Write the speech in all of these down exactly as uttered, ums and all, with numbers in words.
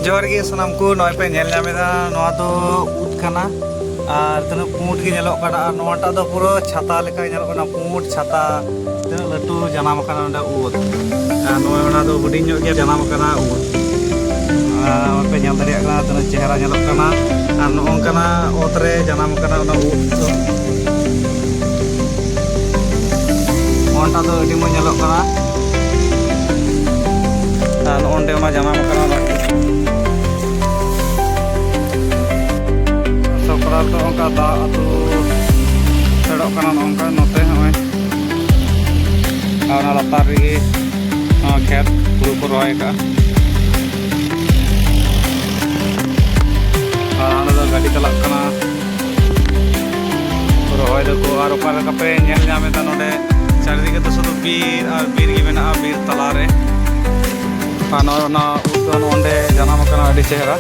ᱡᱚᱦᱟᱨ ᱜᱮ ᱥᱟᱱᱟᱢ ᱠᱚ, ᱱᱚᱜᱼᱚᱭ ᱯᱮ ᱧᱮᱞ ᱧᱟᱢ ᱮᱫᱟ, ᱱᱚᱣᱟ ᱫᱚ ᱩᱫ ᱠᱟᱱᱟ᱾ ᱟᱨ ᱛᱤᱱᱟᱹᱜ ᱯᱩᱸᱰ ᱜᱮ ᱧᱮᱞᱚᱜ ᱠᱟᱱᱟ, ᱟᱨ ᱱᱚᱣᱟᱴᱟᱜ ᱫᱚ ᱯᱩᱨᱟᱹ ᱪᱷᱟᱛᱟ ᱞᱮᱠᱟ ᱧᱮᱞᱚᱜ ᱠᱟᱱᱟ, ᱯᱩᱸᱰ ᱪᱷᱟᱛᱟ᱾ ᱛᱤᱱᱟᱹᱜ ᱞᱟᱹᱴᱩ ᱡᱟᱱᱟᱢ ᱟᱠᱟᱱᱟ ᱱᱚᱰᱮ ᱩᱫ᱾ ᱟᱨ ᱱᱚᱜᱼᱚᱭ ᱚᱱᱟ ᱫᱚ ᱦᱩᱰᱤᱧ ᱧᱚᱜ ᱜᱮ ᱡᱟᱱᱟᱢ ᱟᱠᱟᱱᱟ ᱩᱫ᱾ ᱟᱨ ᱯᱮ ᱧᱮᱞ ᱫᱟᱲᱮᱭᱟᱜ ᱠᱟᱱᱟ ᱛᱤᱱᱟᱹᱜ ᱪᱮᱦᱨᱟ ᱧᱮᱞᱚᱜ ᱠᱟᱱᱟ᱾ ᱟᱨ ᱱᱚᱜᱼᱚ ᱱᱚᱝᱠᱟᱱᱟᱜ ᱚᱛ ᱨᱮ ᱡᱟᱱᱟᱢ ᱟᱠᱟᱱᱟ ᱚᱱᱟ ᱩᱫ ᱫᱚ᱾ ᱱᱚᱜᱼᱚᱱᱴᱟ ᱫᱚ ᱟᱹᱰᱤ ᱢᱚᱡᱽ ᱧᱮᱞᱚᱜ ᱠᱟᱱᱟ᱾ ᱟᱨ ᱱᱚᱜᱼᱚ ᱱᱚᱸᱰᱮ ᱚᱱᱟ ᱡᱟᱱᱟᱢ ᱟᱠᱟᱱᱟ ᱚᱱᱟ ᱩᱫ᱾ ᱥᱚᱠᱲᱟ ᱨᱮᱫᱚ ᱚᱱᱠᱟ ᱫᱟᱜ ᱟᱹᱛᱩ ᱯᱷᱮᱰᱚᱜ ᱠᱟᱱᱟ ᱱᱚᱜᱼᱚ ᱱᱚᱝᱠᱟ ᱱᱚᱛᱮ ᱱᱚᱜᱼᱚᱭ᱾ ᱟᱨ ᱚᱱᱟ ᱞᱟᱛᱟᱨ ᱨᱮᱜᱮ ᱱᱚᱣᱟ ᱠᱷᱮᱛ ᱦᱩᱲᱩ ᱠᱚ ᱨᱚᱦᱚᱭ ᱟᱠᱟᱫᱼᱟ᱾ ᱟᱨ ᱚᱸᱰᱮ ᱫᱚ ᱜᱟᱹᱰᱤ ᱪᱟᱞᱟᱜ ᱠᱟᱱᱟ᱾ ᱨᱚᱦᱚᱭ ᱫᱟᱠᱚ᱾ ᱟᱨ ᱚᱠᱟ ᱞᱮᱠᱟ ᱯᱮ ᱧᱮᱞ ᱧᱟᱢ ᱮᱫᱟ, ᱱᱚᱰᱮ ᱪᱟᱨᱤᱫᱤᱠᱮ ᱫᱚ ᱥᱩᱫᱷᱩ ᱵᱤᱨ ᱟᱨ ᱵᱤᱨ ᱜᱮ ᱢᱮᱱᱟᱜᱼᱟ, ᱵᱤᱨ ᱛᱟᱞᱟᱨᱮ᱾ ᱟᱨ ᱱᱚᱜᱼᱚᱭ ᱚᱱᱟ ᱩᱫ ᱫᱚ ᱱᱚᱰᱮ ᱡᱟᱱᱟᱢ ᱟᱠᱟᱱᱟ, ᱟᱹᱰᱤ ᱪᱮᱦᱨᱟ᱾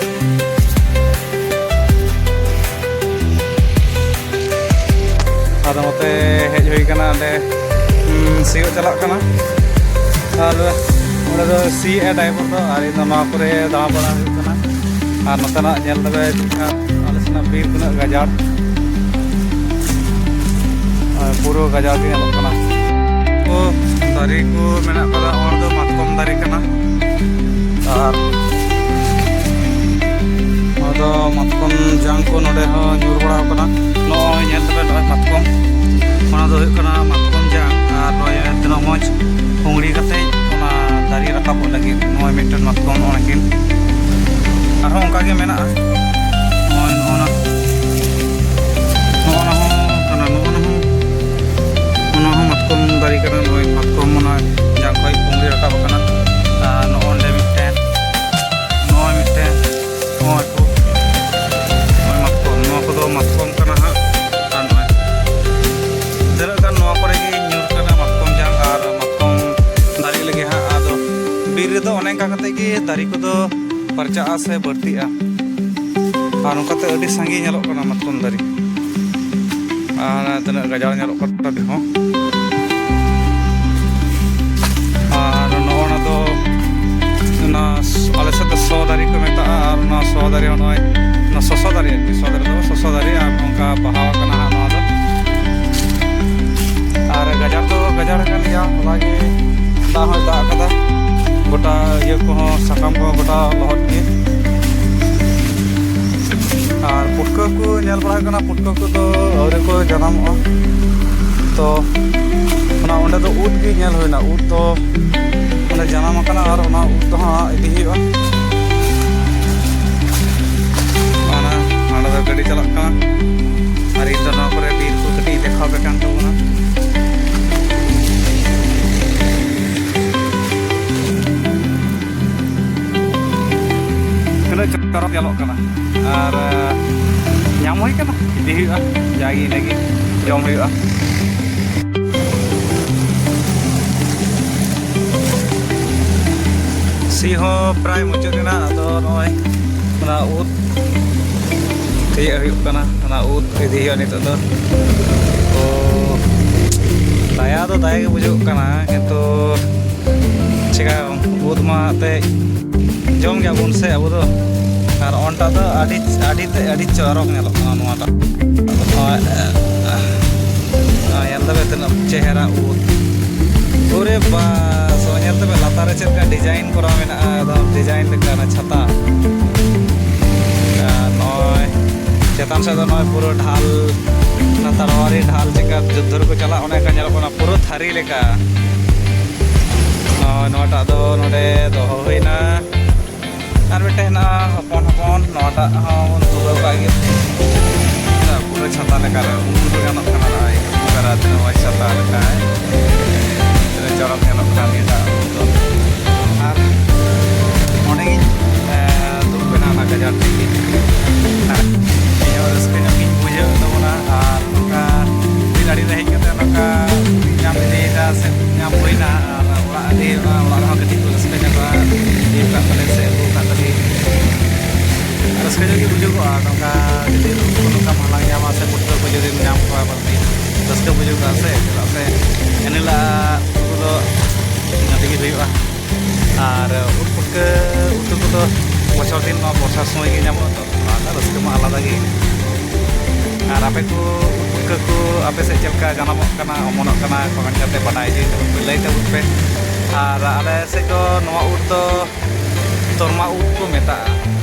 ᱟᱫᱚ ᱱᱚᱛᱮ ᱦᱮᱡ ᱦᱩᱭ ᱠᱟᱱᱟ, ᱚᱸᱰᱮ, ᱩᱸ, ᱥᱤᱭᱳᱜ ᱪᱟᱞᱟᱜ ᱠᱟᱱᱟ᱾ ᱟᱨ ᱚᱸᱰᱮ ᱫᱚ ᱥᱤᱭᱮᱫᱼᱟ ᱰᱨᱟᱭᱵᱷᱟᱨ ᱫᱚ, ᱟᱨ ᱤᱧ ᱫᱚ ᱱᱚᱣᱟ ᱠᱚᱨᱮ ᱫᱟᱬᱟ ᱵᱟᱲᱟ ᱦᱩᱭᱩᱜ ᱠᱟᱱᱟ᱾ ᱟᱨ ᱱᱚᱛᱮᱱᱟᱜ ᱧᱮᱞ ᱫᱚᱵᱮ ᱪᱮᱫ ᱞᱮᱠᱟ ᱟᱞᱮ ᱥᱮᱱᱟᱜ ᱵᱤᱨ ᱛᱤᱱᱟᱹᱜ ᱜᱟᱡᱟᱲ᱾ ᱟᱨ ᱯᱩᱨᱟᱹ ᱜᱟᱡᱟᱲ ᱜᱮ ᱧᱮᱞᱚᱜ ᱠᱟᱱᱟ᱾ ᱠᱚ ᱫᱟᱨᱮ ᱠᱚ ᱢᱮᱱᱟᱜ ᱠᱟᱫᱟ, ᱚᱱᱟ ᱫᱚ ᱢᱟᱛᱠᱚᱢ ᱫᱟᱨᱮ ᱠᱟᱱᱟ᱾ ᱟᱨ ᱱᱚᱣᱟ ᱫᱚ ᱢᱟᱛᱠᱚᱢ ᱡᱟᱝ ᱠᱚ ᱱᱚᱰᱮ ᱦᱚᱸ ᱧᱩᱨ ᱵᱟᱲᱟ ᱟᱠᱟᱱᱟ᱾ ᱱᱚᱜᱼᱚᱭ ᱧᱮᱞ ᱛᱟᱵᱮᱱ, ᱱᱚᱜᱼᱚᱭ ᱢᱟᱛᱠᱚᱢ, ᱚᱱᱟ ᱫᱚ ᱦᱩᱭᱩᱜ ᱠᱟᱱᱟ ᱢᱟᱛᱠᱚᱢ ᱡᱟᱝ᱾ ᱟᱨ ᱱᱚᱜᱼᱚᱭ ᱛᱤᱱᱟᱹᱜ ᱢᱚᱡᱽ ᱯᱩᱝᱲᱤ ᱠᱟᱛᱮ ᱚᱱᱟ ᱫᱟᱨᱮ ᱨᱟᱠᱟᱵᱚᱜ ᱞᱟᱹᱜᱤᱫ ᱱᱚᱜᱼᱚᱭ ᱢᱤᱫᱴᱮᱱ ᱢᱟᱛᱠᱚᱢ ᱱᱚᱜᱼᱚᱭ ᱠᱤᱱ᱾ ᱟᱨᱦᱚᱸ ᱚᱱᱠᱟ ᱜᱮ ᱢᱮᱱᱟᱜᱼᱟ᱾ ᱱᱚᱜᱼᱚᱭ ᱱᱚᱜᱼᱚ ᱱᱟ, ᱱᱚᱜᱼᱚ ᱱᱟ ᱦᱚᱸ ᱠᱟᱱᱟ, ᱱᱚᱜᱼᱚ ᱱᱟ ᱦᱚᱸ, ᱚᱱᱟ ᱦᱚᱸ ᱢᱟᱛᱠᱚᱢ ᱫᱟᱨᱮ ᱠᱟᱱᱟ᱾ ᱱᱚᱜᱼᱚᱭ ᱢᱟᱛᱠᱚᱢ ᱚᱱᱟ ᱡᱟᱝ ᱠᱷᱚᱡ ᱯᱩᱝᱲᱤ ᱨᱟᱠᱟᱵ ᱟᱠᱟᱱᱟ᱾ ᱟᱨ ᱱᱚᱜᱼᱚ ᱱᱚᱰᱮ ᱢᱤᱫᱴᱮᱱ, ᱱᱚᱜᱼᱚᱭ ᱢᱤᱫᱴᱮᱱ, ᱱᱚᱜᱼᱚᱭ ᱠᱚ, ᱱᱚᱜᱼᱚᱭ ᱢᱟᱛᱠᱚᱢ, ᱱᱚᱣᱟ ᱠᱚᱫᱚ ᱢᱟᱛᱠᱚᱢ ᱠᱟᱱᱟ ᱦᱟᱸᱜ᱾ ᱟᱨ ᱱᱚᱜᱼᱚᱭ ᱛᱤᱱᱟᱹᱜ ᱜᱟᱱ ᱱᱚᱣᱟ ᱠᱚᱨᱮ ᱜᱮ ᱧᱩᱨ ᱠᱟᱱᱟ ᱢᱟᱛᱠᱚᱢ ᱡᱟᱝ ᱟᱨ ᱢᱟᱛᱠᱚᱢ ᱫᱟᱨᱮ ᱞᱟᱹᱜᱤᱫ ᱦᱟᱸᱜ᱾ ᱟᱫᱚ ᱵᱤᱨ ᱨᱮᱫᱚ ᱚᱱᱮ ᱚᱱᱠᱟ ᱠᱟᱛᱮ ᱜᱮ ᱫᱟᱨᱮ ᱠᱚᱫᱚ ᱯᱟᱨᱪᱟᱜᱼᱟ ᱥᱮ ᱵᱟᱹᱲᱛᱤᱜᱼᱟ᱾ ᱟᱨ ᱱᱚᱝᱠᱟᱛᱮ ᱟᱹᱰᱤ ᱥᱟᱸᱜᱮ ᱧᱮᱞᱚᱜ ᱠᱟᱱᱟ ᱢᱟᱛᱠᱚᱢ ᱫᱟᱨᱮ᱾ ᱟᱨ ᱛᱤᱱᱟᱹᱜ ᱜᱟᱡᱟᱲ ᱧᱮᱞᱚᱜ ᱠᱟᱱᱟ ᱵᱤᱨ ᱦᱚᱸ᱾ ᱟᱨ ᱱᱚᱜᱼᱚ ᱱᱟ ᱫᱚ ᱚᱱᱟ ᱥ-, ᱟᱞᱮ ᱥᱮᱫ ᱫᱚ ᱥᱚ ᱫᱟᱨᱮ ᱠᱚ ᱢᱮᱛᱟᱜᱼᱟ, ᱟᱨ ᱚᱱᱟ ᱥᱚ ᱫᱟᱨᱮ ᱦᱚᱸ ᱱᱚᱜᱼᱚᱭ, ᱚᱱᱟ ᱥᱚᱥᱚ ᱫᱟᱨᱮ ᱟᱨᱠᱤ, ᱥᱚ ᱫᱟᱨᱮ ᱫᱚ ᱵᱟᱝ, ᱥᱚᱥᱚ ᱫᱟᱨᱮ, ᱟᱨ ᱱᱚᱝᱠᱟ ᱵᱟᱦᱟ ᱟᱠᱟᱱᱟ ᱦᱟᱸᱜ ᱱᱚᱣᱟ ᱫᱚ᱾ ᱟᱨ ᱜᱟᱡᱟᱲ ᱫᱚ ᱜᱟᱡᱟᱲ ᱟᱠᱟᱱ ᱜᱮᱭᱟ, ᱦᱚᱞᱟ ᱜᱮ ᱫᱟᱜ ᱦᱚᱸᱭ ᱫᱟᱜ ᱟᱠᱟᱫᱟ, ᱜᱚᱴᱟ ᱤᱭᱟᱹ ᱠᱚᱦᱚᱸ, ᱥᱟᱠᱟᱢ ᱠᱚᱦᱚᱸ ᱜᱚᱴᱟ ᱞᱚᱦᱚᱫ ᱜᱮ᱾ ᱟᱨ ᱯᱩᱴᱠᱟᱹ ᱠᱚ ᱧᱮᱞ ᱵᱟᱲᱟ ᱦᱩᱭᱩᱜ ᱠᱟᱱᱟ, ᱯᱩᱴᱠᱟᱹ ᱠᱚᱫᱚ ᱟᱹᱣᱨᱤ ᱠᱚ ᱡᱟᱱᱟᱢᱚᱜᱼᱟ᱾ ᱛᱚ ᱚᱱᱟ ᱚᱸᱰᱮ ᱫᱚ ᱩᱫ ᱜᱮ ᱧᱮᱞ ᱦᱩᱭᱱᱟ, ᱩᱫ ᱫᱚ ᱚᱸᱰᱮ ᱡᱟᱱᱟᱢ ᱟᱠᱟᱱᱟ, ᱟᱨ ᱚᱱᱟ ᱩᱫ ᱫᱚ ᱦᱟᱸᱜ ᱤᱫᱤ ᱦᱩᱭᱩᱜᱼᱟ᱾ ᱚᱱᱟ ᱚᱸᱰᱮ ᱫᱚ ᱜᱟᱹᱰᱤ ᱪᱟᱞᱟᱜ ᱠᱟᱱᱟ, ᱟᱨ ᱤᱧ ᱫᱚ ᱱᱚᱣᱟ ᱠᱚᱨᱮ ᱵᱤᱨ ᱠᱚ ᱠᱟᱹᱴᱤᱡ ᱤᱧ ᱫᱮᱠᱷᱟᱣ ᱟᱯᱮ ᱠᱟᱱ ᱛᱟᱵᱚᱱᱟ᱾ ᱛᱤᱱᱟᱹᱜ ᱪᱚᱨᱚᱠ ᱧᱮᱞᱚᱜ ᱠᱟᱱᱟ᱾ ᱟᱨ, ᱟᱨ ᱧᱟᱢ ᱦᱩᱭ ᱠᱟᱱᱟ, ᱤᱫᱤ ᱦᱩᱭᱩᱜᱼᱟ, ᱡᱟᱜᱮ ᱤᱱᱟᱹᱜᱮ ᱡᱚᱢ ᱦᱩᱭᱩᱜᱼᱟ᱾ ᱥᱤ ᱦᱚᱸ ᱯᱨᱟᱭ ᱢᱩᱪᱟᱹᱫ ᱮᱱᱟ, ᱟᱫᱚ ᱱᱚᱜᱼᱚᱭ ᱚᱱᱟ ᱩᱫ ᱛᱤᱭᱟᱹᱜ ᱦᱩᱭᱩᱜ ᱠᱟᱱᱟ, ᱚᱱᱟ ᱩᱫ ᱤᱫᱤ ᱦᱩᱭᱩᱜᱼᱟ ᱱᱤᱛᱚᱜ ᱫᱚ᱾ ᱛᱚ ᱫᱟᱭᱟ ᱫᱚ ᱫᱟᱭᱟ ᱜᱮ ᱵᱩᱡᱷᱟᱹᱜ ᱠᱟᱱᱟ, ᱠᱤᱱᱛᱩ ᱪᱮᱠᱟ ᱩᱫ ᱢᱟ ᱮᱱᱛᱮᱫ ᱡᱚᱢ ᱜᱮᱭᱟᱵᱚᱱ ᱥᱮ ᱟᱵᱚ ᱫᱚ᱾ ᱟᱨ ᱚᱱᱴᱟ ᱫᱚ ᱟᱹᱰᱤ, ᱟᱹᱰᱤ ᱛᱮ ᱟᱹᱰᱤ ᱪᱚᱨᱚᱠ ᱧᱮᱞᱚᱜ ᱠᱟᱱᱟ ᱱᱚᱣᱟᱴᱟᱜ᱾ ᱱᱚᱜᱼᱚᱭ, ᱱᱚᱜᱼᱚᱭ ᱧᱮᱞ ᱛᱟᱵᱮ ᱛᱤᱱᱟᱹᱜ ᱪᱮᱦᱨᱟ ᱩᱫ᱾ ᱚᱨᱮ ᱵᱟᱥ, ᱱᱚᱜᱼᱚᱭ ᱧᱮᱞ ᱛᱟᱵᱮ ᱞᱟᱛᱟᱨ ᱨᱮ ᱪᱮᱫ ᱞᱮᱠᱟ design ᱠᱚᱨᱟᱣ ᱢᱮᱱᱟᱜᱼᱟ, ᱮᱠᱫᱚᱢ design ᱞᱮᱠᱟ ᱚᱱᱟ ᱪᱷᱟᱛᱟ᱾ ᱟᱨ ᱱᱚᱜᱼᱚᱭ ᱪᱮᱛᱟᱱ ᱥᱮᱫ ᱫᱚ ᱱᱚᱜᱼᱚᱭ ᱯᱩᱨᱟᱹ ᱰᱷᱟᱞ, ᱚᱱᱟ ᱛᱟᱲᱣᱟᱨᱤ ᱰᱷᱟᱞ ᱪᱮᱫ ᱞᱮᱠᱟ ᱡᱩᱫᱽᱫᱷᱚ ᱨᱮᱠᱚ ᱪᱟᱞᱟᱜ, ᱚᱱᱮ ᱚᱱᱠᱟ ᱧᱮᱞᱚᱜ ᱠᱟᱱᱟ, ᱯᱩᱨᱟᱹ ᱛᱷᱟᱹᱨᱤ ᱞᱮᱠᱟ᱾ ᱱᱚᱜᱼᱚᱭ ᱱᱚᱣᱟᱴᱟᱜ ᱫᱚ ᱱᱚᱰᱮ ᱫᱚᱦᱚ ᱦᱩᱭᱱᱟ᱾ ᱟᱨ ᱢᱤᱫᱴᱮᱱ ᱦᱮᱱᱟᱜᱼᱟ ᱦᱚᱯᱚᱱ ᱦᱚᱯᱚᱱ, ᱱᱚᱣᱟᱴᱟᱜ ᱦᱚᱸ ᱵᱚᱱ ᱛᱩᱞᱟᱹᱣ ᱠᱟᱜ ᱜᱮ᱾ ᱯᱩᱨᱟᱹ ᱪᱷᱟᱛᱟ ᱞᱮᱠᱟᱨᱮ ᱩᱢᱩᱞ ᱠᱚ ᱜᱟᱱᱚᱜ ᱠᱟᱱᱟ ᱱᱚᱜᱼᱚᱭ᱾ ᱚᱠᱟᱨᱮ ᱛᱤᱱᱟᱹᱜ ᱢᱚᱡᱽ ᱪᱷᱟᱛᱟ ᱞᱮᱠᱟ, ᱛᱤᱱᱟᱹᱜ ᱪᱚᱨᱚᱠ ᱧᱮᱞᱚᱜ ᱠᱟᱱᱟ ᱱᱤᱭᱟᱹᱴᱟᱜ ᱩᱢᱩᱞ ᱫᱚ᱾ ᱟᱨ ᱚᱸᱰᱮ ᱜᱤᱧ, ᱮ, ᱫᱩᱲᱩᱵ ᱮᱱᱟ ᱚᱱᱟ ᱜᱟᱡᱟᱲ ᱴᱷᱮᱱ ᱜᱮ᱾ ᱟᱨ ᱤᱧ ᱦᱚᱸ ᱨᱟᱹᱥᱠᱟᱹ ᱧᱚᱜ ᱜᱤᱧ ᱵᱩᱡᱷᱟᱹᱣ ᱮᱫ ᱛᱟᱵᱚᱱᱟ᱾ ᱟᱨ ᱱᱚᱝᱠᱟ ᱵᱤᱨ ᱟᱲᱮ ᱨᱮ ᱦᱮᱡ ᱠᱟᱛᱮ ᱱᱚᱝᱠᱟ ᱧᱟᱢ ᱤᱫᱤᱭᱮᱫᱟ ᱥᱮ ᱧᱟᱢ ᱦᱩᱭᱱᱟ, ᱟᱨ ᱚᱲᱟᱜ ᱤᱫᱤ ᱦᱩᱭᱩᱜᱼᱟ, ᱚᱲᱟᱜ ᱨᱮᱦᱚᱸ ᱠᱟᱹᱴᱤᱡ ᱠᱚ ᱨᱟᱹᱥᱠᱟᱹ ᱧᱚᱜᱚᱜᱼᱟ, ᱤᱫᱤ ᱟᱠᱟᱫ ᱛᱟᱞᱮ ᱥᱮ ᱟᱹᱜᱩ ᱟᱠᱟᱫ ᱛᱟᱞᱮ᱾ ᱨᱟᱹᱥᱠᱟᱹ ᱧᱚᱜ ᱜᱮ ᱵᱩᱡᱷᱟᱹᱜᱚᱜᱼᱟ ᱱᱚᱝᱠᱟ ᱡᱩᱫᱤ ᱩᱫ ᱠᱚ ᱱᱚᱝᱠᱟᱢ ᱦᱟᱞᱟᱝ ᱧᱟᱢᱟ ᱥᱮ ᱯᱩᱴᱠᱟᱹ ᱠᱚ ᱡᱩᱫᱤᱢ ᱧᱟᱢ ᱠᱚᱣᱟ ᱵᱟᱹᱲᱛᱤ᱾ ᱨᱟᱹᱥᱠᱟᱹ ᱵᱩᱡᱷᱟᱹᱜᱼᱟ ᱥᱮ, ᱪᱮᱫᱟᱜ ᱥᱮ ᱮᱱᱦᱤᱞᱳᱜ ᱩᱛᱩ ᱫᱚ ᱤᱱᱟᱹ ᱛᱮᱜᱮ ᱦᱩᱭᱩᱜᱼᱟ᱾ ᱟᱨ ᱩᱫ ᱯᱩᱴᱠᱟᱹ ᱩᱛᱩ ᱠᱚᱫᱚ ᱵᱚᱪᱷᱚᱨ ᱫᱤᱱ ᱱᱚᱣᱟ ᱵᱚᱨᱥᱟ ᱥᱚᱢᱚᱭ ᱜᱮ ᱧᱟᱢᱚᱜᱼᱟ, ᱛᱚ ᱱᱚᱣᱟ ᱨᱮᱱᱟᱜ ᱨᱟᱹᱥᱠᱟᱹ ᱢᱟ ᱟᱞᱟᱫᱟ ᱜᱮ᱾ ᱟᱨ ᱟᱯᱮ ᱠᱚ ᱩᱫ ᱯᱩᱴᱠᱟᱹ ᱠᱚ ᱟᱯᱮ ᱥᱮᱫ ᱪᱮᱫ ᱞᱮᱠᱟ ᱡᱟᱱᱟᱢᱚᱜ ᱠᱟᱱᱟ, ᱚᱢᱚᱱᱚᱜ ᱠᱟᱱᱟ, ᱠᱚᱢᱮᱱᱴ ᱠᱟᱛᱮ ᱵᱟᱰᱟᱭ ᱦᱚᱪᱚᱭ ᱛᱟᱵᱚᱱ ᱯᱮ, ᱞᱟᱹᱭ ᱛᱟᱵᱚᱱ ᱯᱮ᱾ ᱟᱨ ᱟᱞᱮ ᱥᱮᱫ ᱫᱚ ᱱᱚᱣᱟ ᱩᱫ ᱫᱚ ᱛᱚᱨᱢᱟ ᱩᱫ ᱠᱚ ᱢᱮᱛᱟᱜᱼᱟ᱾